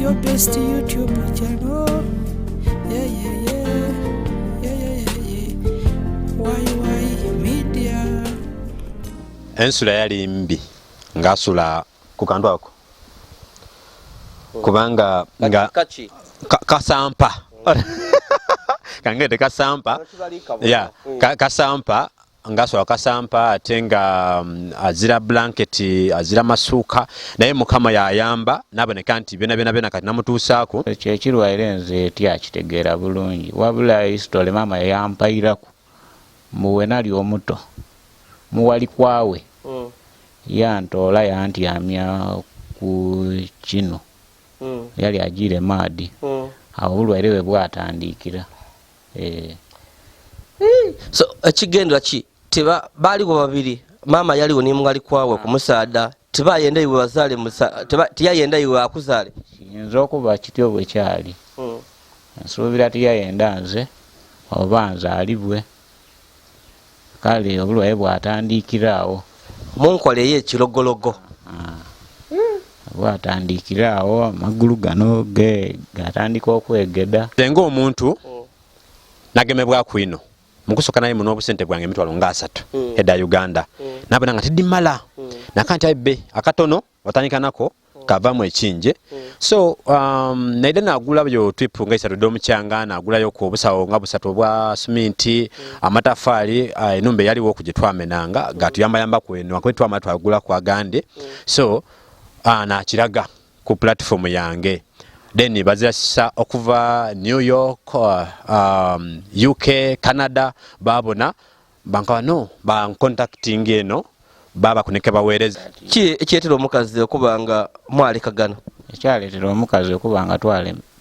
Your best YouTube channel. Yeah. YY Media. Ensula yali mbi, ng'asula ku kantu ako kubanga nga Kaki? Kasampa kangete kasampa ya kasampa, ngasula kasampa, ate nga azira blanketi, azira masuuka, naye Mukama yayamba naboneka nti byona byona byona kati namutuusaako. Ekyo ekirwaire nze tyakitegeera bulungi, wabula history maama yayampairaku muwe nali omuto muwali kwawe, yantoola yantyamya ku kino, yali agiire maadi, awo obulwaire bwe bwatandikira. So ekigendera ki teba baaliwo babiri, maama yaliwo ni muwali kwawe ku musaada, tebayenda iwe bazaale tiyayenda iwe akuzaale. Kiyinza okuba kityo bwe kyali. Nsuubira tiyayenda nze oba nzaalibwe, kale obulwaire bwatandikira awo. Munkola eyo ekirogologo. Bwatandikira awo, amagulu gano ge gatandika okwegeda. Nze ng'omuntu nagemebwaku ino mukusooka, naye muno obusente bwange emitwalo nga 30 edda Uganda, nabona nga tidimala, naka nti aibe akatono otandika nako kavamu ekinje. So naide nagulayo trip nga 3 d'omukyanga, nagulayo ku obusawo nga busatu obwa siminti, amatafaali, enumba eyaliwo ku gye twamenanga gatuyambayambaku eno akwe twamala twagula ku agandi. So nakiraga ku platform yange, then bazirasa okuva New York, UK, Canada, babona bankaba no bancontacting eno baba kuneke baweereza. Ki ekyetera omukazi okuba nga mwalekagana? Ekyaleetera omukazi okuba nga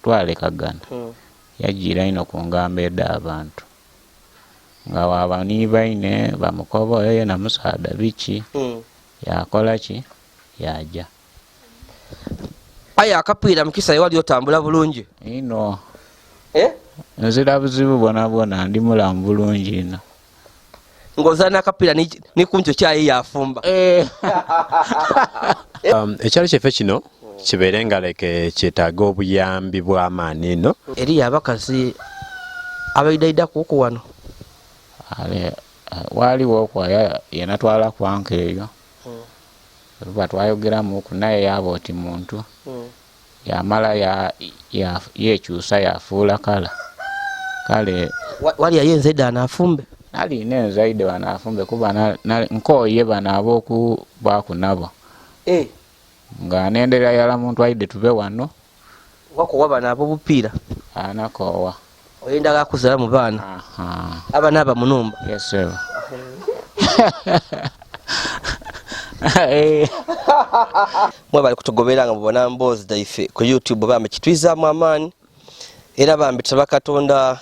twalekagana, yagiira ino ku ngamba ed'abantu nga waba ni baine bamukoba oyo yena musaadha biki, yakola ki, yaja. Aye akapiira mukisa ewali otambula bulungi? Ino. Eh? Nzira buzibu bwona bwona, ndi mulamu bulungi ino. Ng'ozaana akapiira ni kunkyo kyayi yafumba. Ekyalo kyaffe kino kibeere nga like kyetaaga obuyambi bw'amaani ino. Eriyo abakazi abaidaidaku wano? Ale waliwo okwaya yenatwala kwanka eyo, luba twayogeramuku naye yaba oti muntu yamala yekyusa yafuula kala kale. Wali ayenza edda anaafumbe? Nalina enzaide wano afumbe kuba nkooye bano ab'okubaaku nabo, nga nendera yala muntu aide tube wano. Wakowa bano ab'obupiira? Anakoowa. Oyenda gakuzala mu baana? Aha. Abaana aba munumba? Yes sir. Mwebali kutugobera nga mubona mboozi daife ku YouTube, bambi kitwizaamu amaani era bambi tusaba Katonda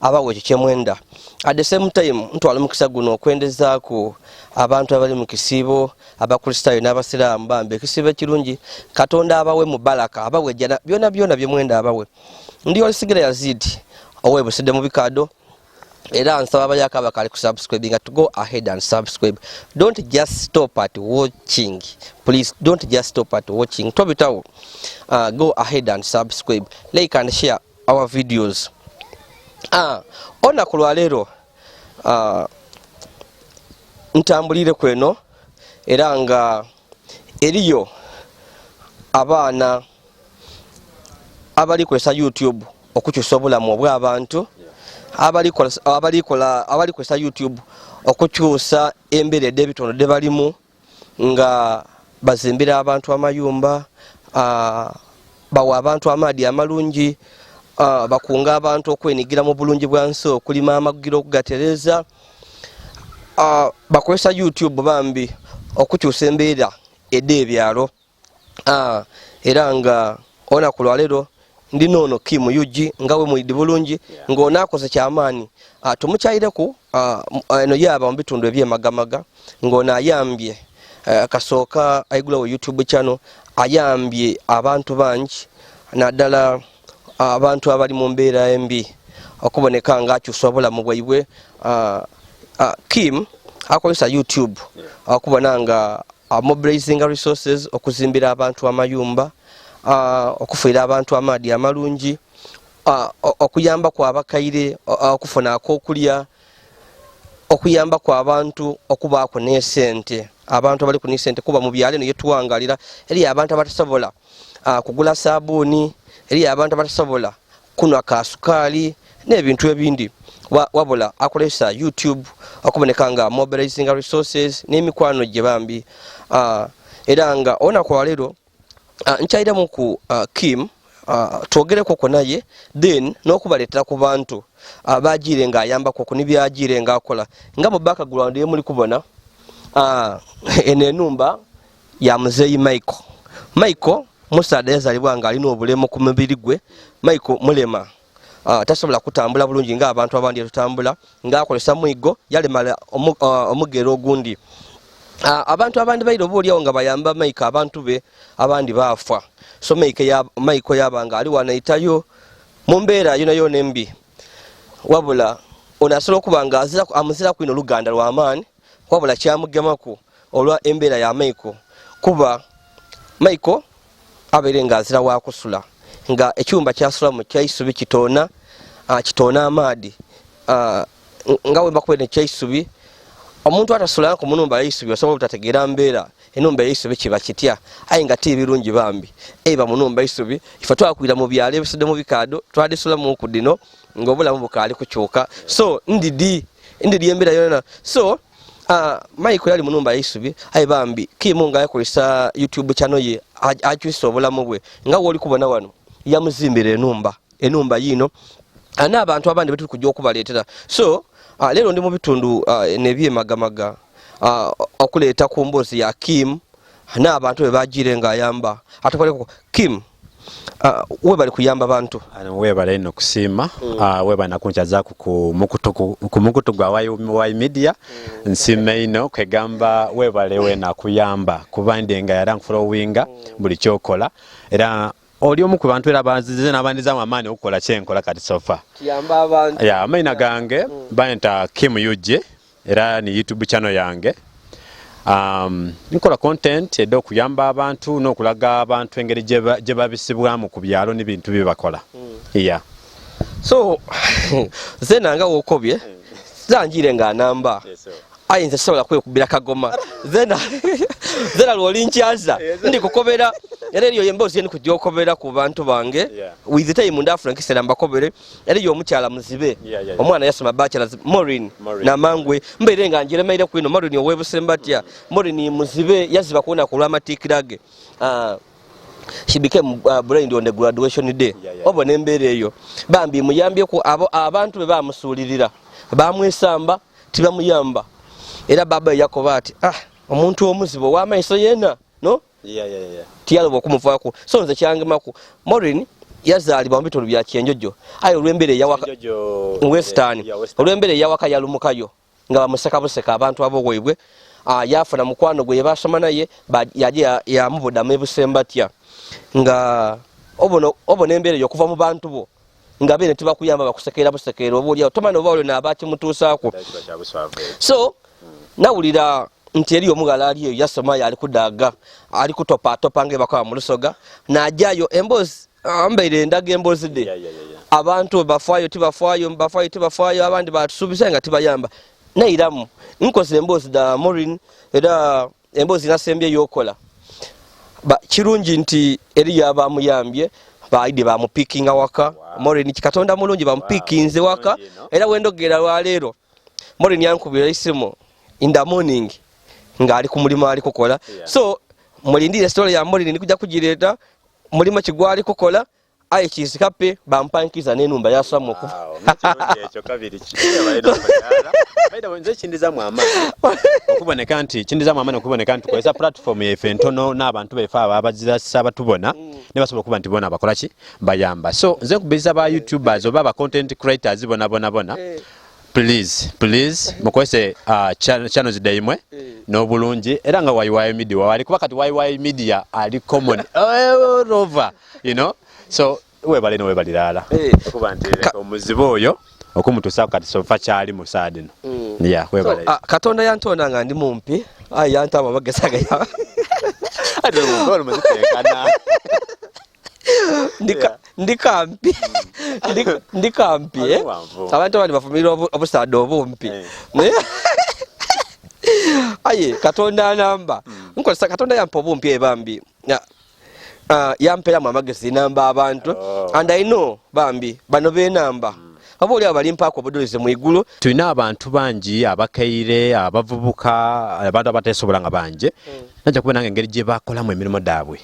abawa ekyo kyemwenda. At the same time ntwala omukisa guno okwendezaaku abantu abali mu kisiibo, Abakristaayo n'Abasiraamu, bambi ekisiibo ekirungi, Katonda abawe mu baraka, abawe ejjana, byona byona byemwenda abawe. Ndi Olisigira Yazid ow'Ebusidde mu Bikaado, era nsaba abayaka abakali ku subscribe to go ahead and subscribe. Don't just stop at watching, please, don't just stop at watching. Tobitawo, go ahead and subscribe, like and share our videos. Olunaku lwaleero ntambulire kweno era nga eriyo abaana abali kwesa YouTube okukyusa obulamu obw'abantu, abali kwesa YouTube okukyusa embeera ed'ebitondo de balimu, nga bazimbira abantu amayumba, bawa abantu amaadi amalungi, bakunga abantu okwenigira mu bulungi bwa nsi, okulima amagiro, okugatereza. Bakozesa YouTube bambi okukyusa embeera ed'ebyalo. Era nga olunaku lwaleero ndi noono Kim UG, nga we mwidi bulungi ng'onaakoze kyamaanyi. Tumukyayireku eno yaaba mu bitundu ebyemagamaga ng'ono ayambye, kasooka aigulawo YouTube channel, ayambye abantu bangi, naddala abantu abali mu mbeera embi, okuboneka nga akyusa obulamu bwaibwe. Kim akozesa YouTube okubona nga mobilizing resources okuzimbira abantu amayumba. Okufuira abantu amaadi amalungi, okuyambaku abakaire okufuna akokulya, okuyambaku abantu okubaaku n'esente, abantu abaliku n'esente kuba mu byalo eno yetuwangalira eriyo abantu abatasobola kugula sabuuni, eriyo abantu abatasobola kunwa ka sukaali n'ebintu ebindi. Wabula akolesa YouTube okuboneka nga mobilizing resources n'emikwano gye bambi. Era nga olunaku lwaleero nkyairemu ku Kim, twogereko naye then n'okubaleetera ku bantu bagiire ng'ayambako ku nibyagiire ng'akola nga mu background yemuli kubona eno enumba ya muzeeyi Michael. Michael musaadha yazaalibwa nga alina obulemu ku mubiri gwe. Michael mulema, tasobola kutambula bulungi ng'abantu abandi etutambula, ng'akozesa mwigo, yalemala omugero ogundi. Abantu abandi baire oba oliawo nga bayamba Michael, abantu be abandi baafa. So Michael yaba nga ali wanaitayo mu mbeera yona yona embi. Wabula ono asobola okuba nga amuziraku ino oluganda lw'amaani, wabula kyamugemaku olwa embeera ya Michael, kuba Michael abeire nga azira wakusula, nga ekyumba kyasulamu kyaisubi kitoona, kitoona amaadi, nga wemba kubere kyaisubi. Omuntu atasula ku munumba yaisubi osobola obutategeera mbeera enumba yaisubi kiba kitya, aye nga ti birungi bambi eba munumba isubi. Ife twakwira mu byalo ebisudde mu bikaado, twadisulamu ku dino nga obulamu bukaali kukyuka, so ndidi ndidi embeera yona. So Michael yali munumba yaisubi, aye bambi Kimu nga yakozesa YouTube channel ye akyusa obulamu bwe nga woli kubona wano yamuzimbira enumba yino n'abantu abandi betuli kujja okubaleetera. So leero ndi mu bitundu nebyemagamaga okuleeta ku mboozi ya Kim n'abantu be bagiire ng'ayamba. Atukoleko Kim, webali kuyamba bantu. Webale ino kusiima, webale nakunkyazaku ku mukutu gwa Y Media. Nsiima ino kwegamba webale wena kuyamba kuba ndi nga yala nkufollowinga buli kyokola, era oli omu ku bantu era banzize n'abandizamu amaanyi okukola kyenkola kati sofa. Kiyamba abantu. Ya, amaina gange bayita Kim UG, era ni YouTube channel yange. Nkola content edda okuyamba abantu n'okulaga abantu engeri gye babisibwamu ku byalo n'ebintu bye bakola. Yeah. So zena nga wokobye zanjire nga anamba ayinza sobola kwekubira kagoma zena zena lwoli nkyaza ndi kukobera era eriyo emboozi yeni kujja okobera ku bantu bange. With the time ndafuna nkisera mbakobere. Eriyo omukyala muzibe, omwana yasoma bachelors, Maureen Namangwe, mbeire nga njeremeire kwino Maureen owebusembatya. Maureen muzibe, yaziba kuona ku lw'amatikkira ge. She became blind on the graduation day. Obo nembeera eyo bambi muyambyeku abo abantu be bamusuulirira bamwesamba tibamuyamba. Era baba yakoba ati omuntu omuzibu ow'amaiso yena no tiyaloba okumuvaaku. So nze kyangemaku Maureen yazaalibwa mu bitundu bya Kyenjojo, aye olw'embeera eyawaka Western, olw'embeera eyawaka yalumukayo nga bamuseka buseka abantu abo waibwe. Yafuna mukwano gwe yebasoma naye yaje yamubudamu ebusembatya nga obona embeera eyo okuva mu bantu bo nga bene tibakuyamba bakusekera busekera oba oliawo tomanya oba olio naaba kimutuusaako. So nawulira nti eriyo omughala ali eyo yasoma yali kudaaga ali kutopatopa nga ebakoba mu lusoga najayo emboozi mbaire endaga emboozi de abantu bafaayo tibafaayo bafaayo tibafaayo abandi batusuubiza nga tibayamba. Nairamu nkoze emboozi da Maureen era emboozi nasembye yokola kirungi nti eriyo abamuyambye baide bamupikinga waka. Maureen Katonda mulungi bamupikinze waka. Era wendogera lwaleero Maureen yankubira isimu in the morning ng'ali ku mulimu ali kukola. So mulindire story ya Maureen nikuja kugireeta mulimu kigwali kukola aye kisikape bampankiza n'enumba yaswamu okuva. Okuboneka nti kindizamu amaanyi okuboneka nti tukozesa platform yaife entono n'abantu baife abo abazirasa batubona ne basobola okuba nti bona bakola ki bayamba. So nze nkubiriza ba youtubers oba ba content creators bona bona bona, please please mukozese channels daimwe n'obulungi. Era nga YY Media wali kuba kati YY Media ali common all over, you know. So webale no webalirala okuba nti omuzibu oyo okumutuusaako kati sofa kyali musaadi no. Yeah, webale. So, Katonda yantonda nga ndi mumpi aye yantama amagezi agaya. Ate olumuziteekana. Ndi kampi, ndi kampi, eh? Abantu abandi bafumirira obusaada obumpi. Naye aye Katonda anamba nkozesa, Katonda yampa obumpi ebambi, yamperamu amagezi namba abantu. And I know bambi bano benamba oba oli abo balimpaako obudulizi mu igulu. Tulina abantu bangi, abakaire, abavubuka, abantu abatesobola nga bangi. Najja kuba nange engeri gye bakolamu emirimu daabwe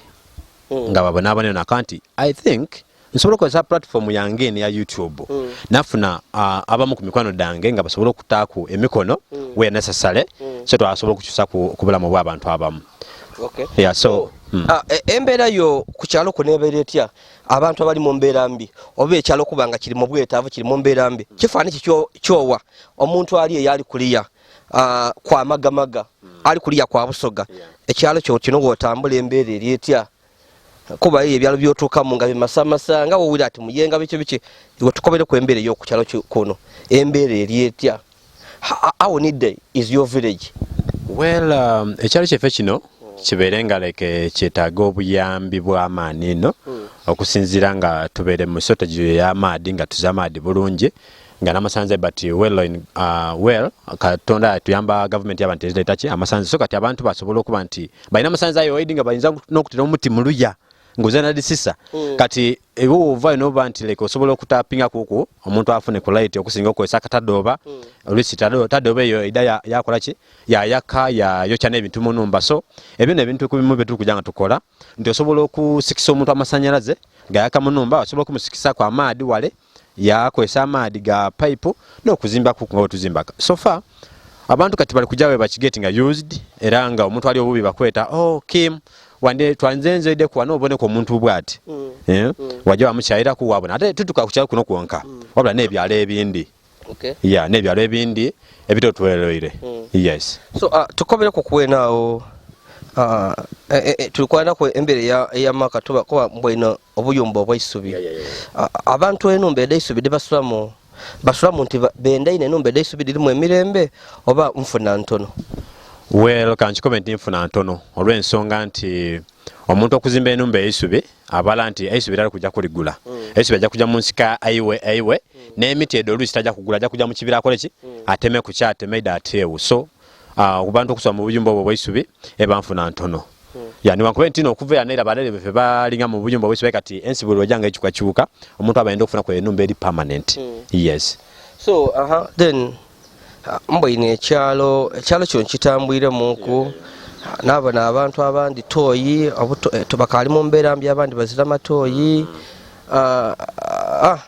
nga babonaabona naka nti I think nsobola okukozesa platform yange eno eya YouTube, nafuna abamu ku mikwano dange nga basobole okutaaku emikono where necessary, so twasobola okukyusa ku bulamu bw'abantu abamu. Yeah, so. Embeera yo ku kyalo kuno ebeera etya? Abantu abali mu mbeera mbi oba ekyalo kuba nga kiri mu bwetaavu, kiri mu mbeera mbi, kifaani ki kyowa omuntu ali eyo ali kuliya kwa Magamaga, ali kuliya kwa Busoga? Ekyalo kyo kino wotambula embeera eri etya? Kuba eyo ebyalo byotuukamu nga bimasamasa nga wowulira ati muyenga biki biki, iwe tukobere ku embeera ey'oku kyalo kuno, embeera eri etya? How needed is your village? Well, ekyalo kyaffe kino kibeere nga like kyetaaga obuyambi bw'amaani ino, okusinziira nga tubeere mu shortage ey'amaadi, nga tuze amaadi bulungi nga n'amasannyalaze. But well, well, Katonda yatuyamba, gavumenti yaba nti ereeta ki amasannyalaze, so kati abantu basobola okuba nti balina amasannyalaze ayo waidi nga bayinza n'okutera omuti mu luya ng'oza nadisisa. Kati ewe ovayo noba nti like osobola okutapinga kuku omuntu afune ku light okusinga okukozesa akatadooba. Oluisi tadooba eyo ida yakola ki, yayaka, yayokya n'ebintu mu numba. So ebyo nebintu kubimu bye tuli kujja nga tukola nti osobola okusikisa omuntu amasanyalaze gayaka mu numba, osobola okumusikisaku amaadi wale yakozesa amaadi ga pipe n'okuzimba kuku nga bwetuzimbaka. So far abantu kati bali kujja we bakigetinga used, era nga omuntu ali obubi bakweta, "Oh Kim, wande twanzenze kuwa noboneka omuntu bwati." Eh, wajja wamukyayiraku wabona ate tutuka ku kyalo kuno kwonka, wabula n'ebyalo ebindi. Ya, n'ebyalo ebindi ebitotweroire. Yes. So tukobere ku kuwenaawo, tulikwanaku embeera ey'amaka tuba kuba mbwino obuyumba obwaisubi. Abantu enumba edhaisubi dhebasulamu, basulamu nti benda ino enumba edhaisubi dhirimu emirembe oba nfuna ntono? Well, kankikobe nti nfuna ntono, olw'ensonga nti omuntu okuzimba enumba eisubi abala nti eisubi tali kujja kuligula. Eisubi ajja kujja mu nsika aiwe aiwe n'emiti edo oluisi tajja kugula, ajja kujja mu kibira akole ki, ateme ku kyateme ida ateewo. So abantu okusula mu buyumba obwo bwaisubi eba nfuna ntono. Ya, niwankube nti okuva era neera balere befe balinga mu buyumba obwaisubi, kati ensi buli lwejja nga ekyukakyuka, omuntu aba ayenda okufuna ku enumba eri permanent. Yes. So then mbwine ekyalo kino kitambwiremuku, nabona abantu abandi toyi tubakali mu mbeera mbi, abandi bazira matoyi.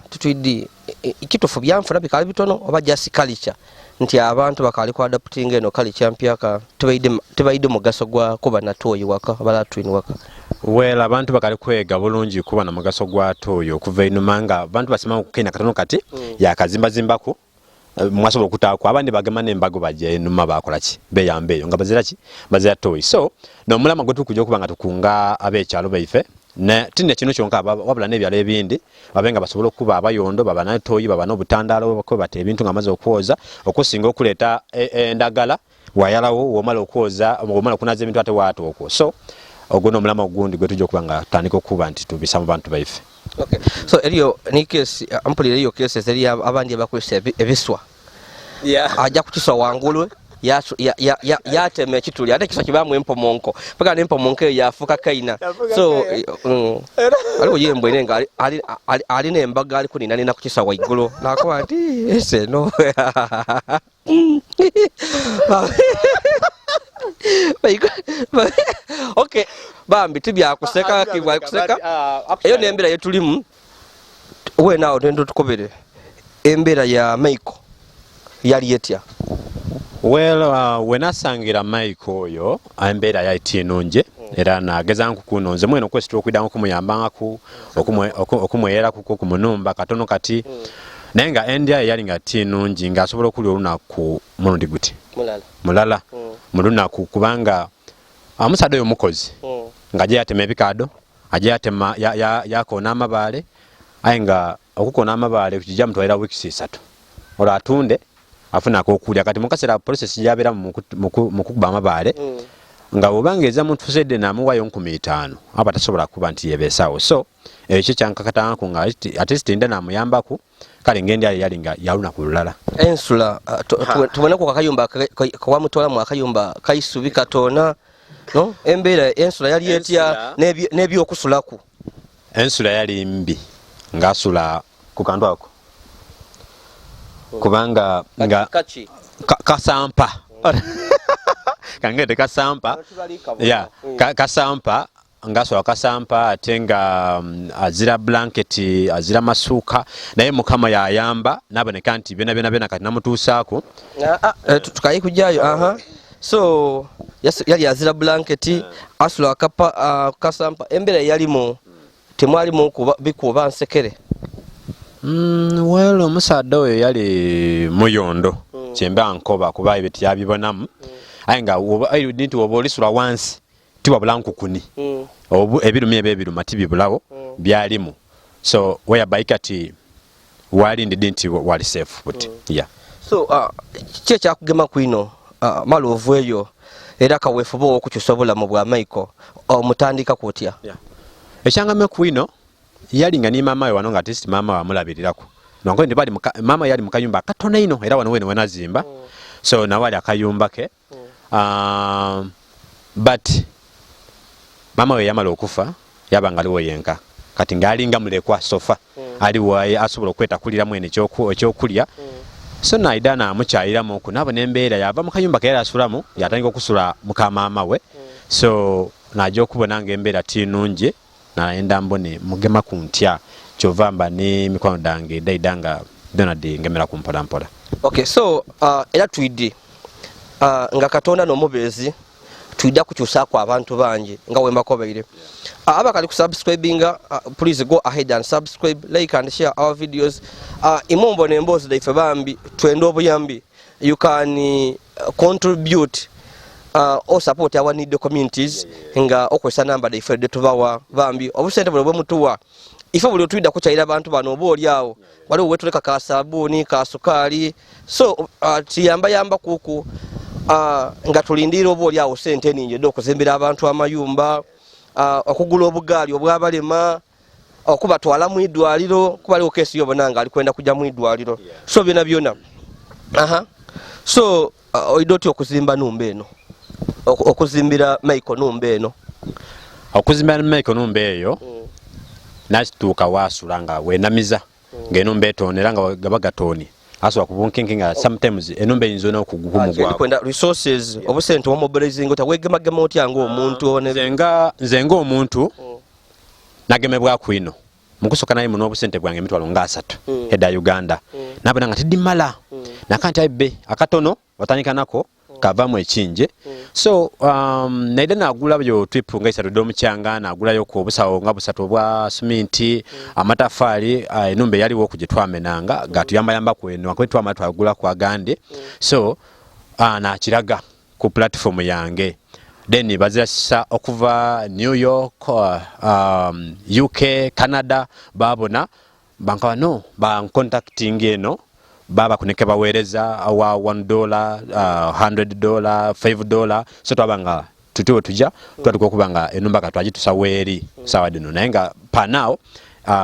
Tutwidi kitufu byanfuna bikali bitono oba just culture nti abantu bakali ku adapting eno culture mpyaka, tebaide mugaso gwa kuba na toyi waka oba latrine waka? Well, abantu bakali kwega bulungi kuba na mugaso gwa toyi. Okuva einuma nga abantu basima kukenda katono kati yakazimbazimbaku, mwasobola okutaako, abandi bagema n'embago bajja enuma bakola ki, beyamba eyo nga bazira ki, bazira toyi. So n'omulama gwe tukujja okuba nga tukunga ab'ekyalo baife tine kino kyonka, wabula n'ebyalo ebindi babe nga basobola okuba abayondo, baba natoyi, baba n'obutandalo kwe bata ebintu nga bamaze okwoza, okusinga okuleeta endagala wayalawo womala okwoza, womala okunaza ebintu ate waata okwo. So ogwo n'omulama ogundi gwe tujja okuba nga tutandika okuba nti tubisa mu bantu baife. Okay. So eriyo ni case, mpulira eriyo cases eri abandi abakozesa ebiswa, ajja kukiswa wangulu yatema ekituli, ate ekiswa kibamu empomonko paka nempomonko eyo yafuuka kaina. So aliwo yembwene nga alina embaga ali kuninanina ku kiswa waigulu nakuba nti ese no. Okay, bambi tibyakuseka, kibwakuseka eyo nembeera yetulimu. Wenaawo twenda tukobere embeera ya Michael yali etya? Well, wenasangira Mike oyo embeera yali tinungi, era nageza nkukuno nze mwene okwesitula okwidanga okumuyambangaku, okumweyerakuku kumunumba katono kati, naye nga endya yali nga tinungi, ng'asobola okulya olunaku mulundi guti mulala mulala mu lunaku, kubanga omusaadha oyo omukozi nga ajja yatema ebikaado, ajja yatema yakoona amabaale, aye nga okukoona amabaale kijja mutwalira wiikisi 3 olwo atunde afune akokulya. Kati mukaseera process gyabeeramu mu kukuba amabaale. Nga bw'oba eza muntu zedde namuwayo 5,000, aba tasobola kuba nti yebeesaawo. So ekyo kyankakatangaku nga at least nda namuyambaku. Kale ngendi ayo yali nga yalunaku lulala. Ensula, tuboneku kakayumba kawamutwalamu, akayumba kaisubi katona, no embeera ensula yali etya n'ebyokusulaku? Ensula yali mbi, ng'asula ku kantu ako, kubanga nga kaki? Kasampa, kangende kasampa ya kasampa, ngasula kasampa, ate nga azira blanketi, azira masuuka. Naye Mukama yayamba naboneka nti byona byona byona kati namutuusaako. Ah, ah, tukayi kujayo. Aha, so yali azira blanketi, asula akapa, kasampa. Embeera yalimu temwalimu bikuba nsekere? Well, omusaadha oyo yali muyondo, kyemba nkoba, kuba ebyo tyabibonamu. Aye nga aye nti oba olisula wansi tiwabula nkukuni, ebirumi ebyo ebiruma tibibulawo, byalimu. So whereby kati wali ndidi nti wali safe, but yeah. So ki ekyakugema kwino, mala ovueyo era kaweefube ow'okukyusa obulamu bwa Michael, omutandika kutya? Ekyangame kwino yali nga ni maama we wano, nga at least maama we amulabirirako. Nonko ndi bali maama yali mukayumba akatono ino, era wano wene wenazimba. So nawe ali akayumba ke. But maama we yamala okufa, yaba nga aliwo yenka. Kati ng'alinga mulekwa, so far aliwo asobola okwetakulira mwene ekyokulya. So naida namukyayiramuku, nabona embeera, yava mu kayumba ke yali asulamu, yatandika okusula muka maama we. So najja okubona nga embeera tinungi, nayenda mbone mugemaku ntya. Kyova mba n'emikwano dange daida nga Donald ngemeraku mpola mpola. Okay, so era twidde, nga Katonda n'omubeezi, twidda kukyusaku abantu bangi nga wembakobeire. Abakali kusubscribinga, please go ahead and subscribe, like and share our videos. Imumbona emboozi dhaife, bambi twenda obuyambi. You can contribute or support our needy communities nga okozesa namba dhaife dhetubawa. Bambi obusente buno bwemutuwa ife buli otwidda kukyayira abantu bano, oba oli awo waliwo wetuleka ka sabuuni, ka sukaali. So tuyambayamba kuku, nga tulindirira oba oli awo sente eningi edda okuzimbira abantu amayumba, okugula obugaali obwabalema, okubatwala mu idwaliro, kuba aliwo kesi yobona nga ali kwenda kujja mu idwaliro. So byona byona. Aha, so oida otya okuzimba numba eno, okuzimbira Michael numba eno? Okuzimbira Michael numba eyo, nakituuka wasula nga wenamiza ng'enumba etoona, era nga gaba gatooni, asobola ku bunkenke, nga sometimes enumba eyinza n'okugumugwako. Kwenda resources, obusente omobilizing otya, wegemagema otya ng'omuntu? Nze ng'omuntu nagemebwaku ino mukusooka, naye muno obusente bwange emitwalo nga 30 edda Uganda, nabona nga tidimala. Naka nti aibe akatono watandika nako kavamu ekinje. So naida nagulayo trip nga 3 ed'omukyanga, nagulayo ku obusawo nga busatu obwa siminti, amatafaali. Enumba eyaliwo oku gye twamenanga gatuyambayambaku eno akwe twamala twagulaku agandi. So nakiraga ku platform yange, then bazirasa okuva New York, UK, Canada, babona bankaba no bancontacting eno, baba kuneke baweereza wa $1, $100, $5. So twaba nga tuti we tujja twatuka okuba nga enumba ka twagitusa weeri sawa dino. Naye nga panaawo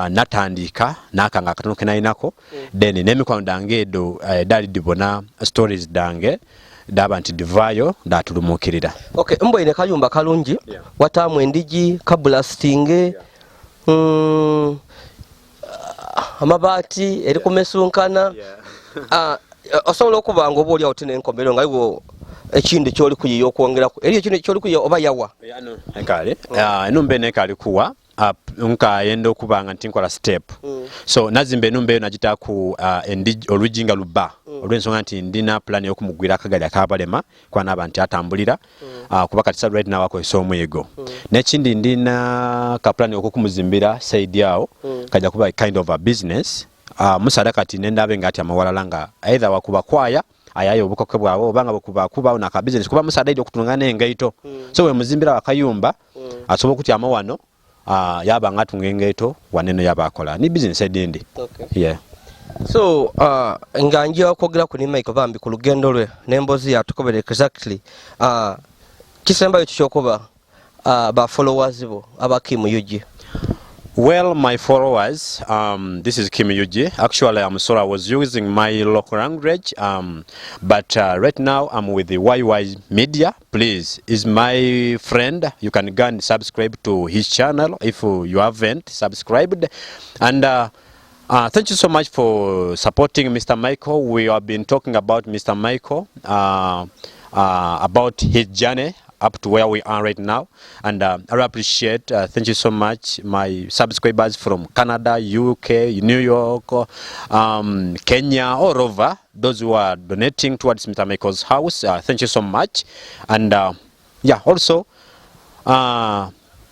natandika nakanga akatono kenalinako, then n'emikwano dange edo daali dibona stories dange, daba nti divaayo datulumuukirira. Okay, mbwine kayumba kalungi. Wataamu endigi kabulastinge, amabaati eri kumesunkana. Ah, osobola okuba nga oba oli awo tinenkomero nga iwo ekindi kyoli kuyiya okwongeraku eri ekindi kyoli kuyiya oba yawa? Kale enumba eno ekaali kuwa, nkayenda okuba nga nti nkola step. So nazimba enumba eyo, nagitaku oluggi nga luba, olw'ensonga nti ndina plan ey'okumugwira akagali akabalema, kuba naaba nti atambulira, kuba kati right now akozesa omwigo. Nekindi ndina ka plan okukumuzimbira side awo, kajja kuba kind of a business. Musaada kati nendabe nga atyama walala, nga either wakuba kwaya ayayo obukoke bwawe, oba nga bwekuba kubawo naka business, kuba musaada aidha okutunga n'engaito. So wemuzimbira akayumba, asobola okutyama wano, yaba nga atunga engaito waneno, yaba akola ni business edindi. Yeah. So nga nja okwogeraku ni Michael bambi ku lugendo lwe n'emboozi yatukobera exactly. Kisembayo kikyokuba ba followers bo aba Kim UG. Well, my followers, this is Kim UG. Actually, I'm sorry I was using my local language, but right now I'm with the YY Media. Please, is my friend. You can go and subscribe to his channel if you haven't subscribed. And thank you so much for supporting Mr. Michael. We have been talking about Mr. Michael, about his journey up to where we are right now, and I appreciate, thank you so much my subscribers from Canada, UK, New York, Kenya, all over, those who are donating towards Mr. Michael's house. Thank you so much. And yeah, also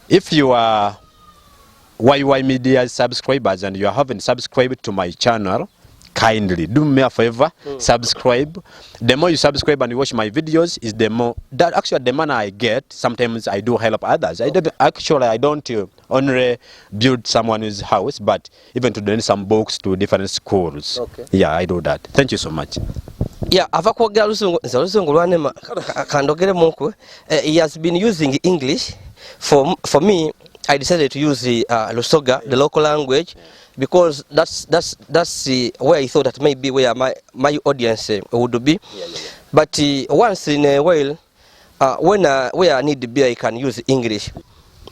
if you are YY Media subscribers and you haven't subscribed to my channel, kindly do me a favor, subscribe. The more you subscribe and you watch my videos, is the more that actually the money I get. Sometimes I do help others. I don't actually, I don't only build someone's house, but even to donate some books to different schools. Yeah, I do that. Thank you so much. Yeah, ava kwogera luzungu, nze oluzungu lwanema, kandogere muku. He has been using English. For me, I decided to use the Lusoga, the local language, because that's where I thought that maybe where my audience would be. But once in a while, when where I need to be, I can use English.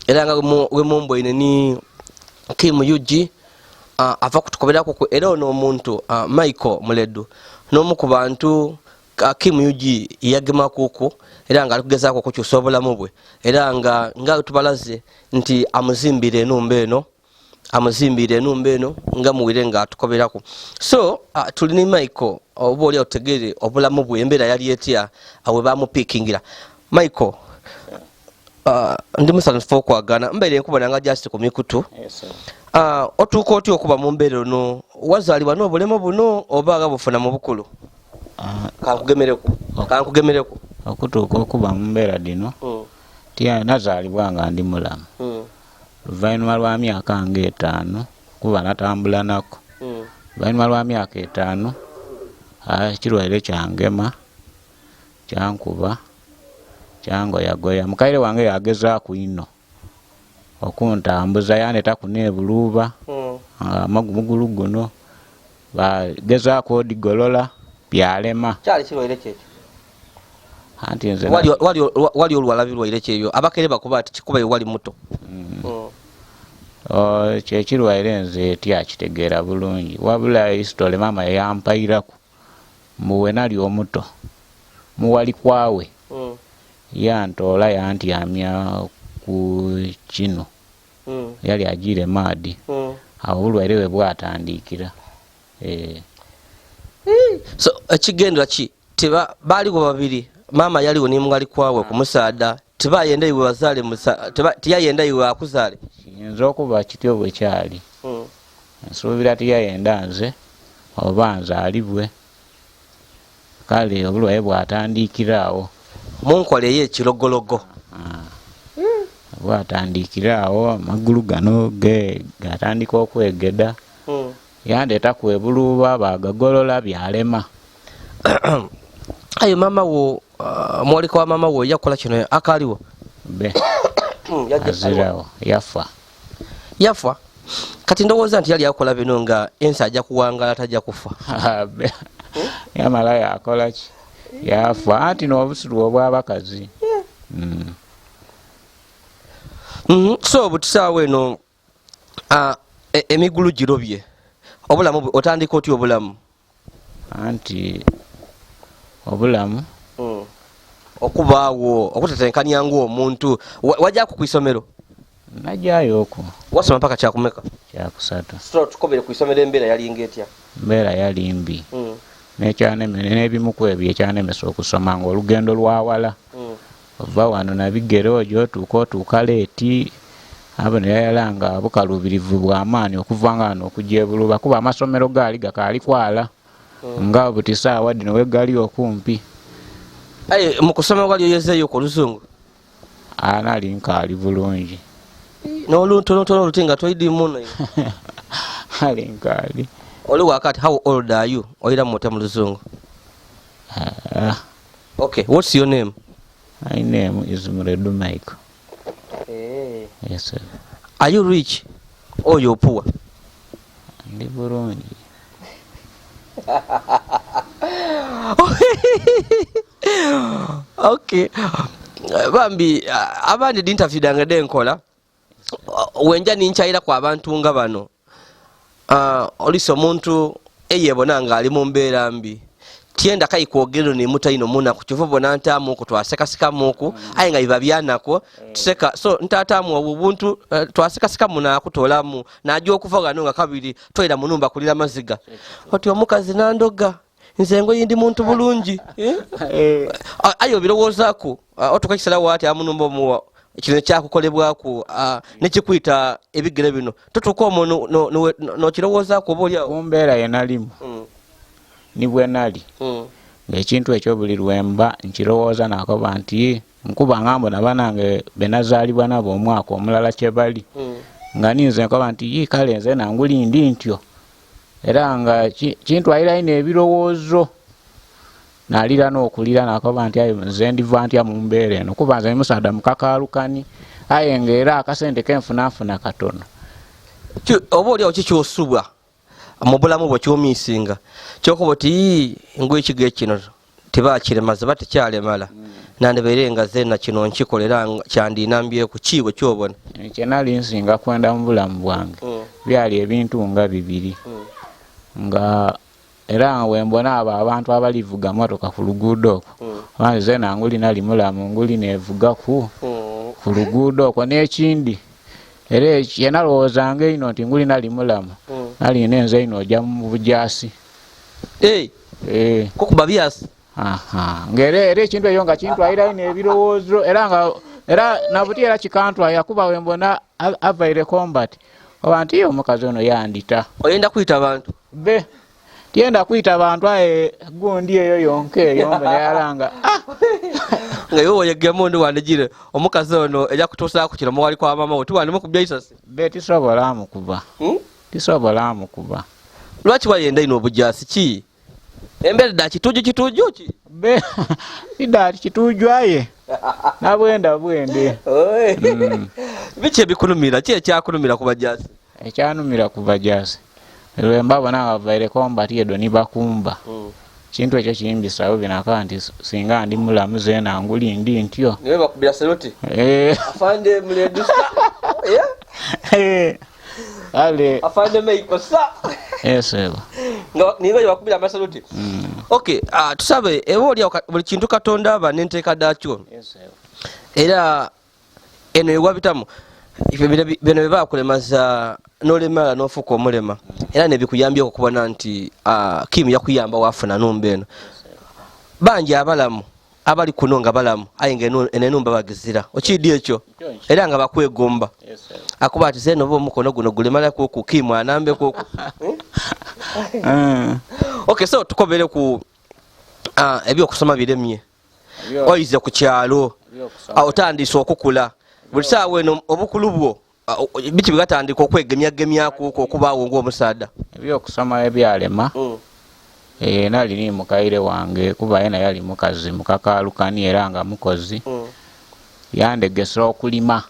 Era nga we mumbo ine ni Kim UG, ava kutukobera ku era ono omuntu, Michael Muledu n'omu ku bantu Kim UG yagema kuku, era nga ali kugezaako okukyusa obulamu bwe, era nga tubalaze nti amuzimbira enumba eno, amuzimbira enumba eno nga muwire nga atukoberako. So tuli ne Michael, oba oli otegere obulamu bwe embeera yali etya we bamupiikingira. Michael, ndi musanyufu okwagana, mbeere nkubona nga just ku mikutu. Yes, sir. Otuuka otya okuba mu mbeera eno? Wazaalibwa n'obulemu buno oba nga bufuna mu bukulu? Kankugemereku. Kankugemereku. Okutuuka okuba mu mbeera dino, nazaalibwa nga ndi mulamu. Oluvannyuma lwa myaka nga 5, kuba natambula nako. Oluvannyuma lwa myaka 5, ekirwaire kyangema, kyankuba, kyangoyagoya. Mukaire wange yagezaaku ino okuntambuza, yandeeta kuno ebuluuba, amagumugulu guno, bagezaako odigolola, byalema. Kyali kirwaire kyekyo? Anti nze Wali olwala birwaire kyebyo, abakere bakuba ati kikuba wali muto. Kyekirwaire nze tyakitegeera bulungi, wabula history maama yampairaku mbu we nali omuto muwali kwawe, yantoola yantyamya ku kino, yali agiire maadi. Awo obulwaire bwe bwatandikira. So ekigendera ki teba baaliwo babiri, maama yaliwo ne muwali kwawe ku musaada, tebayenda iwe bazaale teyayenda iwe akuzaale. Kiyinza okuba kityo bwe kyali. Nsuubira teyayenda nze oba nzaalibwe, kale obulwaire bwatandikira awo. Munkola ey'ekirogologo. Bwatandikira awo, amagulu gano gatandika okwegeda. Yandeeta ku ebuluuba, bagagolola byalema. Ayo mama wo, mwoleka wa mama wo yakola kino akaliwo? Be. Yajja Azirawo, yafa. Yafa? Kati ndowooza nti yali akola bino nga ensi ajja kuwangaala, tajja kufa. Be. Yamala yakola ki? Yafa. Anti n'obusiru obw'abakazi. So butusaawo eno, emigulu girobye. Obulamu otandika otya obulamu? Anti obulamu Okubaawo okutetenkanya ng'omuntu. Wajja ku isomero? Najjayo okwo. Wasoma mpaka kyakumeka? Kyakusatu. So tukobere ku isomero embeera yali ng'etya? Embeera yali mbi. N'ebimu ku ebyo ekyanemesa okusoma ng'olugendo lwawala. Ova wano nabigere ojo otuuka otuuka leeti. Abo ne yayalanga bukaluubirivu bw'amaanyi okuva nga wano okujja e Buluba, kuba amasomero gaali gakaali kwala. Nga buti saawa dino we gali okumpi. Aye, mu kusoma wali oyezeeyo ku Luzungu? Nali nkaali bulungi. N'oluntonotono oluti nga toyidi muno. Ali nkaali. Oli wakati, how old are you? Oyira mutya mu Luzungu? Okay, what's your name? My name is Muredu Michael. Yes, sir. Are you rich or you're poor? Ndi bulungi. Okay. Bambi abandi di interview dange denkola wenja ninkyayiraku abantu nga bano. Olisi omuntu eyebona nga ali mu mbeera mbi tyenda kaikwogero nemutaino munaku kyova bona ntaamuku twasekasekamuku aye nga biba byanako tuseka so ntaatamu obwo buntu twasekaseka munaku tolamu naja okuva ghano nga kabiri toira munumba kulira maziga oti omukazi nandoga nze ngoyi ndi muntu bulungi eh? Aye obirowoozaku otuka ekisalawo ati amunumba omuwa kino kyakukolebwaku nekikwita ebigere bino totuuka omwo nokirowoozaku oba oliawo Ku mbeera ye nalimu ni bwe nali ng'ekintu ekyo buli lwemba nkirowooza nakoba nti nkuba nga mbona banange benazaalibwa nabo omwaka omulala kye bali nga ninze nkoba nti yi kale nze nanguli ndi ntyo era nga kintwalira ino ebirowoozo nalira n'okulira nakoba nti aye nze ndiva ntya mu mbeera eno kuba nze musaadha mukakaalukani aye ng'era akasente kenfunanfuna katono. Oba oliawo kikyosubwa mu bulamu bwe kyomisinga kyokuba oti ngwe ekigo kino tebakiremaza ba tekyalemala nandibaire nga zena kino nkikolera kyandinambyeku kiwe kyobona. Kyenali nsinga kwenda mu bulamu bwange byali ebintu nga bibiri nga era wembona abo abantu abalivuga motoka ku luguudo okwo nze nanguli nali mulamu nguli nevugaku ku luguudo okwo n'ekindi era kyenalowoozanga ino nti nguli nali mulamu nali nenze ino ojja mu bujaasi. Kukuba byasi. Ng'era era ekintu ekyo nga kintwalira ino ebirowoozo era nga era nabuti era kikantwalira kuba wembona avaire combat oba nti omukazi ono yandita. Oyenda kwita abantu? Be tyenda kwita bantu aye gundi eyo yonka eyo mbona yalanga nga iwe oyegemu ndi wandigire omukazi ono ejja kutuusaku kino muwali kwa mama wo tiwandimukubya isasi. Be tisobola mukuba. Tisobola mukuba. Lwaki wayenda ino obujaasi ki? Embeera dda kituju kituju ki? Be tidda kituju aye nabwenda bwende. Biki ebikulumira? Ki ekyakulumira ku bajaasi? Ekyanumira ku bajaasi lwemba bona bavaire combat edo nibakumba kintu ekyo kimbisa bubi naka nti singa ndi mulamu zeena nguli ndi ntyo. Niwe bakubira saluti? Afande muledusa. Ale. Afande meiko sa. Yes, sir. Nga niwe bakubira amasaluti. Okay, tusabe ebo oli buli kintu Katonda aba n'enteeka dakyo. Yes, sir. Era eno ewabitamu bino bye bakulemaza n'olemala n'ofuuka omulema era nebikuyambye okubona nti Kim yakuyamba wafuna numba eno. Bangi abalamu abali kuno nga balamu aye nga eno enumba bagizira okidi ekyo era nga bakwegomba akuba ati zeno oba omukono guno gulemalaku ku Kim anambeko ku. Okay, so tukobere ku ebyokusoma biremye oyize ku kyalo otandise okukula buli saawa eno obukulu bwo biki bigatandika okwegemyagemyaku okubaawo ng'omusaadha? Ebyokusoma ebyalema nali ni mukaire wange kuba yena yali mukazi mukakaalukani era nga mukozi yandegesa okulima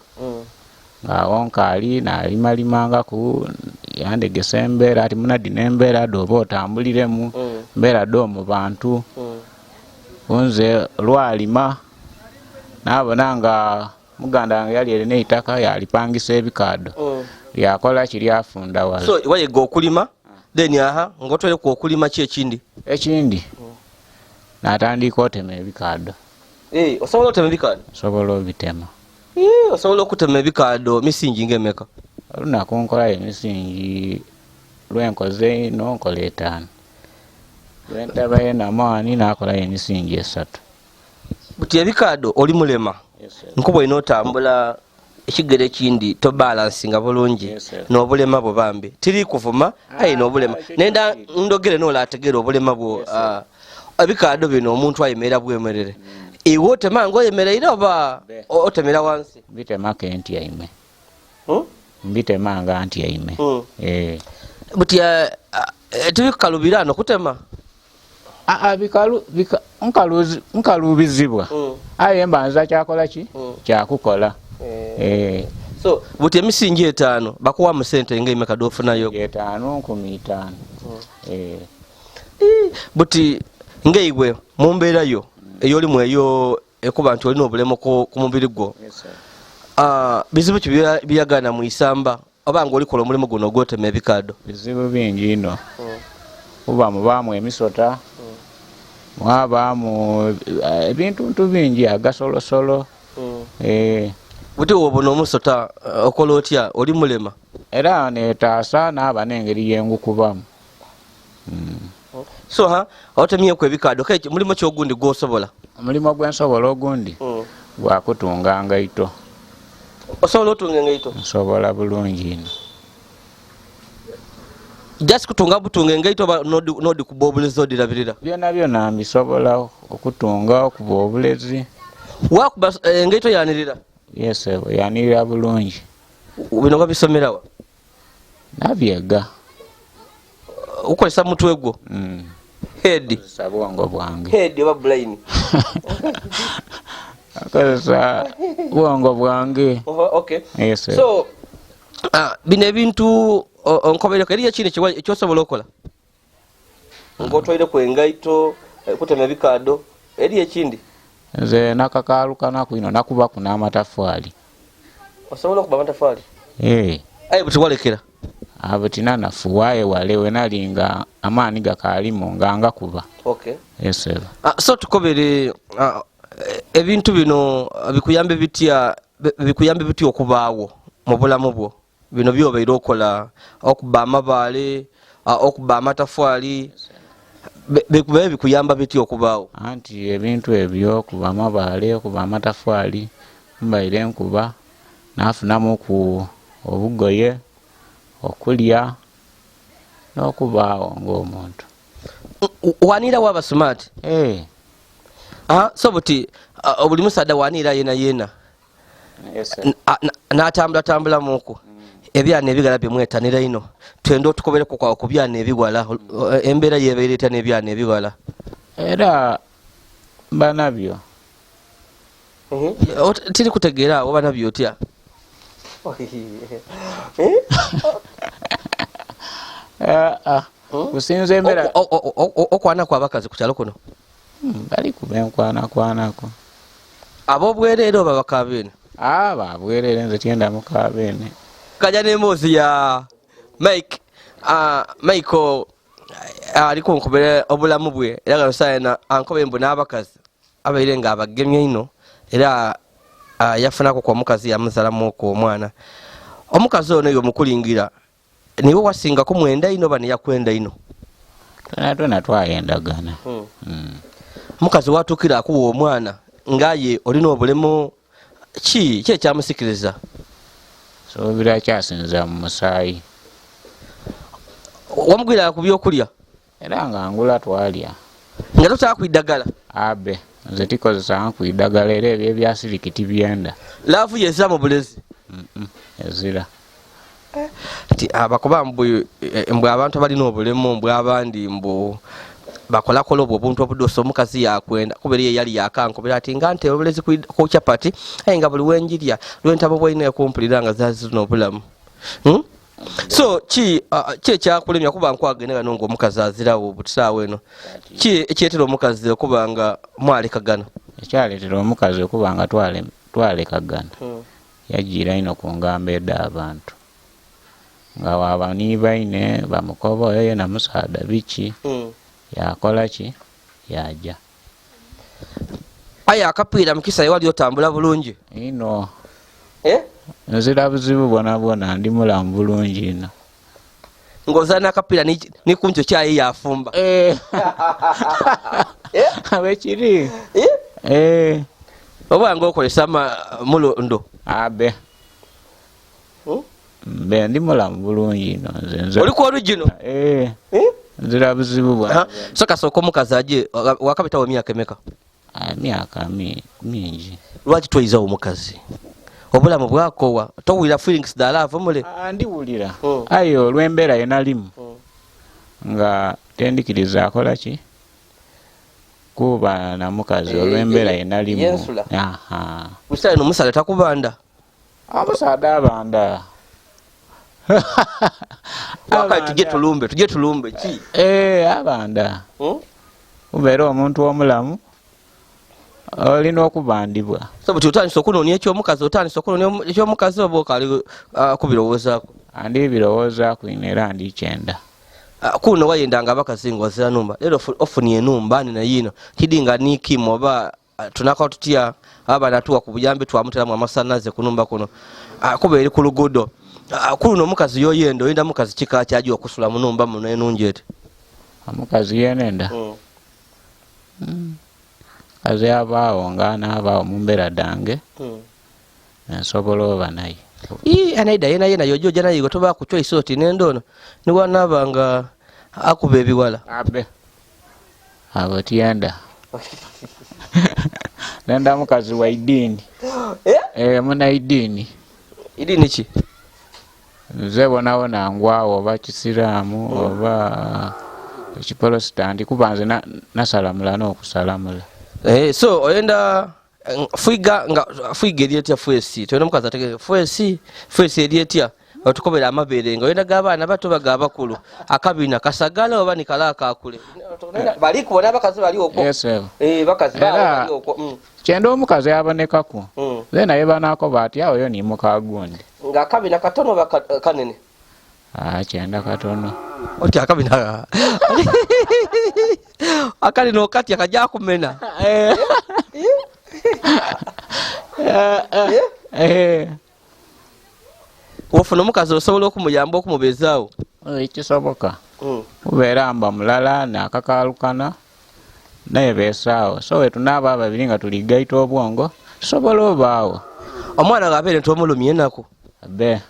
ng'awo nkaali nalimaalimangaku yandegesa embeera ati munadi n'embeera dhoba otambuliremu embeera dh'omu bantu. Nze lwalima nabona nga muganda wange yali erina eitaka yalipangisa ebikaado lyakola kiryafunda wala. So wayega okulima then aha ng'otwereku okulima ki ekindi? Ekindi natandika otema ebikaado. Osobola otema ebikaado? Osobola obitema. Osobola okutema ebikaado misingi ng'emeka? Olunaku nkolayo emisingi lwenkoze ino nkola 5 lwentabayo namaani nakolayo emisingi 3. Buti ebikaado oli mulema nkuba olina otambula ekigere ekindi tobalansinga bulungi n'obulema bwo bambi tiri kuvuma aye n'obulema nenda ndogere n'ola ategere obulema bwo. Ebikaado bino omuntu ayemerera bwemerere iwe otema nga oyemereire oba otemera wansi? Mbitemako entyaime. Mbitema nga ntyaime. Buti tibikukalubira ano kutema? Aa, bikalu nkalubizibwa. Aye mbanza kyakola ki? Kyakukola. So buti emisingi 5 bakuwa mu sente ng'emeka dofunayo? 5 15. Buti ng'eigwe mu mbeera yo ey'olimu eyo ekuba nti olina obulemu ku mubiri gwo. Bizibu ki byagaana mu isamba oba ng'olikola omulimu guno ogwotema ebikaado? Bizibu bingi ino. Kuba mubaamu emisota, mwabaamu ebintuntu bingi, agasolosolo. Buti wobona omusota okola otya? Oli mulema? Era netaasa naaba n'engeri yengukubamu. So otemyeku ebikaado, mulimu ki ogundi gw'osobola? Omulimu gwensobola ogundi gwakutunga ngaito. Osobola otunga engaito? Nsobola bulungi ino. Just kutunga butunga engaito oba nodikuba obulezi odirabirira? Byona byona mbisobola okutunga, okuba obulezi. Wakuba engaito yanirira? Yes, yanirira bulungi. Bino babisomerawa? Nabyega. Ukozesa mutwe gwo? Head. Kozesa bwongo bwange. Head oba brain? Kozesa bwongo bwange. Okay. Yes. So bino ebintu onkobereko eriyo kino ekyosobola okola? Ng'otwaireku engaito, kutema ebikaado, eriyo ekindi? Nze nakakaalukanaku ino nakubaku n'amatafaali. Osobola okuba amatafaali? Aye buti walekera? Buti nanafuwa aye wale we nali nga amaani gakaalimu nga ngakuba. Okay. Yes. So tukobere ebintu bino bikuyambe bitya, bikuyambe bitya okubaawo mu bulamu bwo? Bino byobeire okola okuba amabaale, okuba amatafaali, bikube bikuyamba bitya okubaawo? Anti ebintu ebyo okuba amabaale, okuba amatafaali, mbaire nkuba nafunamu ku obugoye, okulya n'okubaawo ng'omuntu. Wanira waba smart? So buti buli musaadha wanira yena yena. Yes, N'atambula tambulamuku. Ebyana ebigala bimwetanira ino. Twenda otukobereku kwawo ku byana ebiwala. Embeera yebeera etya n'ebyana ebiwala? Era mba nabyo. Tiri kutegeera awo oba nabyo otya? Kusinza embeera. Okwanako abakazi ku kyalo kuno? Bali kubenkwanakwanako. Ab'obwereere oba bakabeene? Babwereere nze tyenda mukabeene. Kaja n'emboozi ya Mike. Michael ali kunkobera obulamu bwe era nga nsayana ankobe mbu n'abakazi abaire nga abagemye ino era yafunako ku omukazi yamuzalamu ku omwana. Omukazi ono yo mukulingira niwe wasinga kumwenda ino oba niyakwenda ino? Twena twena twayendagana. Omukazi watuukira akuwa omwana ngaye olina obulemu ki ki ekyamusikiriza? Soobira kyasinza mu musaayi. Wamugwira ku byokulya? Era nga ngula twalya. Nga totakwidagala? Abe, nze tikozesa nkwidagala era ebyo ebyasiriki tibyenda. Laavu yezira mu bulezi? Ezira. Nti abakuba mbu abantu abalina obulemu mbu abandi mbu bakolakola obwo obuntu obudosa omukazi yakwenda kuba eriyo eyali yakankobera ati nga nteera obulezi ku chapati aye nga buli wenjirya lwentabo bwalina ekumpulira nga zazirina obulamu. So ki ekyakulemya kuba nkwagenda gano ng'omukazi azirawo butisaawa eno? Ki ekyetera omukazi okuba nga mwalekagana? Ekyaleetera omukazi okuba nga twalekagana yajiira ino ku ngamba edh'abantu nga waba ni baine bamukoba oyo yena musaadha biki yakola ki yaja. Aye akapiira mukisa ewali otambula bulungi? Ino. Nzira buzibu bwona bwona ndi mulamu bulungi ino. Ng'ozaana akapiira ni kunjo kyayi yafumba. Abekiri. Oba ng'okozesa mulondo? Abe. Mbe ndi mulamu bulungi ino nze nze. Oli ku original? Nzira buzibu bwa. So kasooka omukazi aje wakabitawo emyaka emeka? Emyaka mingi. Lwaki tweizawo omukazi? Obulamu bwakowa, towulira feelings dha love mule? Ndiwulira. Aye olw'embeera ye nalimu nga tendikiriza akola ki? Kuba na mukazi Eh, olw'embeera eh, ye nalimu. yensula. Aha. Busaale n'omusaadha takubanda. Omusaadha abanda. Wakati tujye tulumbe, tujye tulumbe ki? Eh, abanda. Kuba era omuntu omulamu olina okubandibwa. So buti otandise okunoonya ekyomukazi, otandise okunoonya ekyomukazi oba okaali kubirowoozaako? Andi birowoozaaku ino era ndi kyenda. Kuno wayendanga abakazi nga ozira numba, leero ofunye enumba nina yiino kidi nga nikimu oba tunakola tutya aba banatuwa ku buyambi twamuteramu amasanaze ku numba kuno, kuba eri ku luguudo. Kuno omukazi yoyenda oyenda mukazi kika kyaji okusula mu numba muno enungi eti? Omukazi yenenda kazi abaawo nga anaabaawo mu mbeera dange nsobola oba naye. Ii, anaida yena yena yojo ojja naye toba ku choice oti nenda ono niwanaaba nga akuba ebiwala. Abe abo tyenda, nenda mukazi wa idiini. Eh? Eh, muna idiini. Idiini ki? Nze bonawona ngwawo oba kisiraamu oba ekiporositanti, kuba nze nasalamula n'okusalamula. Eh, so oyenda fuiga nga fuiga eri etya? Fuesi toyenda omukazi ategeke fuesi, fuesi eri etya? Otukobera amabere nga oyenda g'abaana bato oba g'abakulu, akabina kasagala oba nikala akakule bali kubona abakazi bali okwo. Yes, sir. Eh, bakazi Era- bali okwo. Kyenda omukazi abonekaku ze naye banakoba ati awo yo ni mukagundi. Nga akabina katono oba kanene? Ah, kyenda katono. Oti akabina akanene okatya kajja kumena. Eh, Wofuna omukazi osobola okumuyamba okumubezaawo? Ekisoboka kubeera mba mulala nakakalukana naye besaawo, so wetunaaba ababiri nga tuligaita obwongo tusobola obaawo. Omwana ng'abeere nti omulumye enaku? Be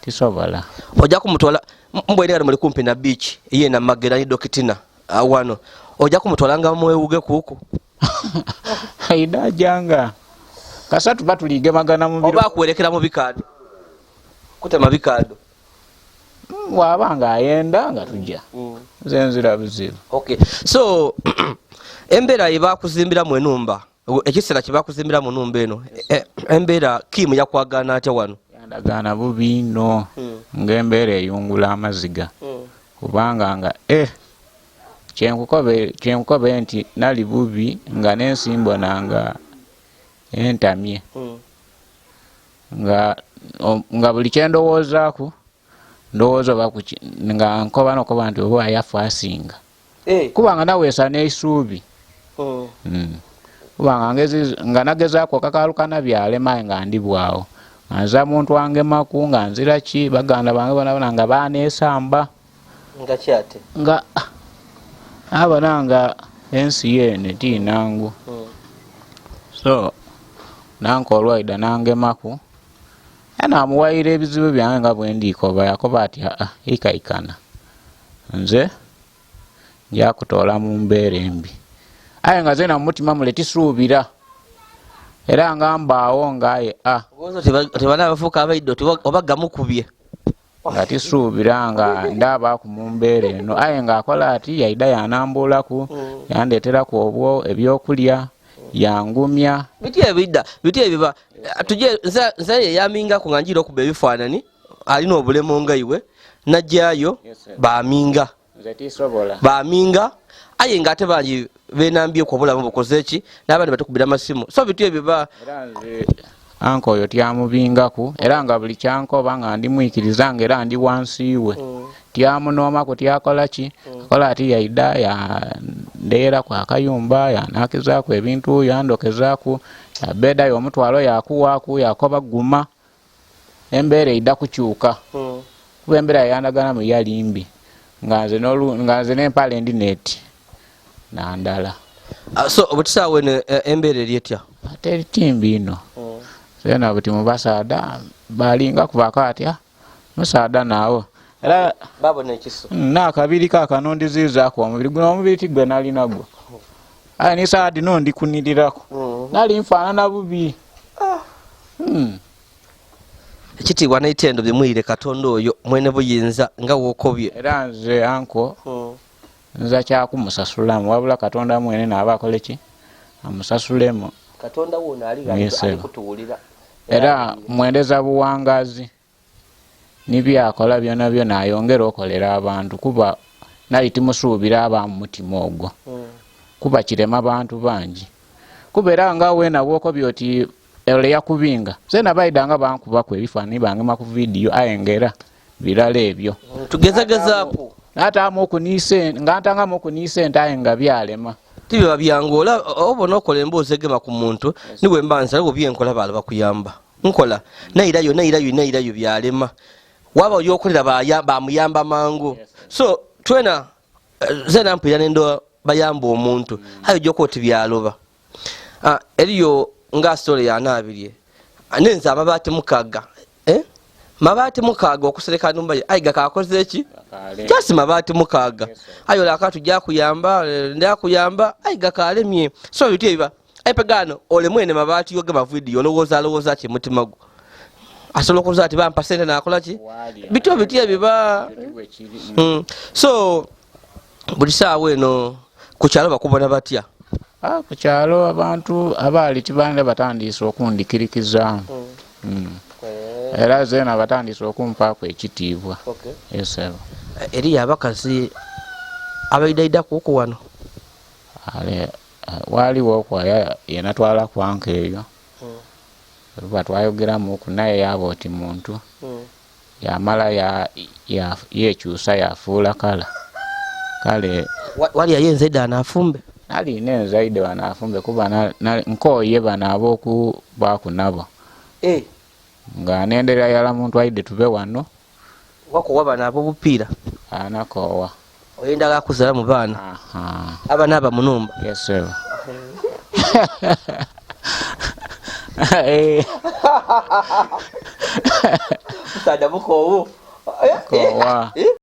tisobola. Ojja kumutwala mbwene nga muli kumpi na beach iye na Magera ni Dokitina, wano ojja kumutwala nga mwewuge kuku? Aida janga kasa tuba tuligemagana mubiro. Oba akuwerekera mu bikaado, kutema bikaado? Waba nga ayenda nga tujja, nze nzira buzibu. Okay, so embeera yebakuzimbiramu enumba, ekiseera kyebakuzimbiramu numba eno, embeera kiimu yakwagana atya wano? Yandagaana bubi nno, ng'embeera eyungula amaziga, kubanga nga kyenkukobe nti nali bubi nga n'ensi mbona nga entamye, nga buli kyendowoozaku ndowooza oba nga nkoba nokoba nti oba yafa asinga, kubanga naweesa n'eisuubi. Kubanga nga nagezaako okakalukana byalema, aye nga ndi bwawo nga nza muntu angemaku nga nzira ki baganda bange bonabona nga banesamba. Nga kyate? Nga abona nga ensi yene tinangu, so nanka olwaida nangemaku era namuwayira ebizibu byange nga bwendikoba, yakoba ati aa ikaikana nze njakutoola mu mbeera embi, aye nga zena mumutima mule tisuubira era nga mbaawo nga aye a tebana bafuuka abaidde oti oba gamukubye. Nga tisuubira nga ndabaaku mu mbeera eno, aye ng'akola ati yaida yanambulaku, yandeeteraku obwo ebyokulya, yangumya. Biti ebidda biti ebiba tuje nze yeyamingaku nga njira okuba ebifaanani alina obulemu nga iwe najjayo. Yes, sir. Baminga. Nze tisobola. Baminga, aye nga ate bangi benambyeku obulamu bukoze ki n'abandi batukubira amasimu, so biti ebiba. Era nze anka oyo tyamubingaku, era nga buli kyankoba nga ndimwikiriza nga era ndi wansi we, tyamunoomaku, tyakola ki akola ati yaida yandeeraku akayumba, yanakizaaku ebintu, yandokezaaku, yabeedayo omutwalo yakuwaaku, yakoba guma embeera eida kukyuka, kuba embeera yayandaganamu yali mbi nga nze nga nze n'empale ndi neti nandala. Ah, so obutisaawa eno embeera eri etya? Ate timbi ino zena buti mubasaada balinga kubako atya musaada naawo era babona ekiso. Nakabiri kakano ndizizaku omubiri guno, omubiri tigwe nali nagwo, aye ni sawa dino ndikunirirako nali nfaanana bubi. Ekitiibwa n'eitendo bimwire Katonda oyo mwene buyinza nga wokobye. Era nze anko. Nza kyakumusasulamu wabula Katonda mwene naaba akole ki amusasulemu. Katonda wono ali Yes, ali sir. kutuwulira. Era mwendeza buwangazi nibyakola byona byona ayongere okolera abantu kuba nali timusuubira aba mu mutima ogwo kuba kirema bantu bangi kuba era nga wena bwokobya oti ole yakubinga zena baidanga bankubaku ebifaananyi bangema ku vidiyo aye ngera birala ebyo Tugezagezaaku. Nataamu nga ntangamu okuniisa ente aye nga byalema. Tibiba byangu ola obona okola emboozi egema ku muntu niwe mba nsala byenkola bala bakuyamba nkola nairayo nairayo nairayo byalema waba oyokolera bamuyamba mangu. So twena zena mpulira nendo bayamba omuntu ayo joko oti byaloba. Eriyo nga story yanaabirye nenze amabaati mukaaga mabaati mukaaga okusereka numba ye ayiga kakoze ki kyasi mabaati mukaaga ayo laka tujja kuyamba ndakuyamba ayiga kalemye. So bityo biba aipegano ole mwene mabaati yoge mavidiyo olowooza alowooza ki mutima gwo asobola okuza ati bampa sente nakola ki bityo bityo biba. So buli saawa eno ku kyalo bakubona batya? Ku kyalo abantu abaali tibanda batandise okundikirikizaamu. Era zena batandise okumpaako ekitiibwa. Yes, sir. Eriyo abakazi abaidaidaku wano? Ale waliwo okwaya yenatwala kwanka eyo oluba twayogeramuku naye yaba oti muntu yamala yekyusa yafuula kala kale. Wali ayenzaide anafumbe? Nalina enzaide banafumbe kuba nkooye bano ab'okubaku nabo nga nendera yala muntu aide tube wano. Wakowa bano ab'obupiira? Anakoowa. Oyenda gakuzala mu baana? Abaana aba munumba? Yes, sir. Musaada mukoowu. Koowa.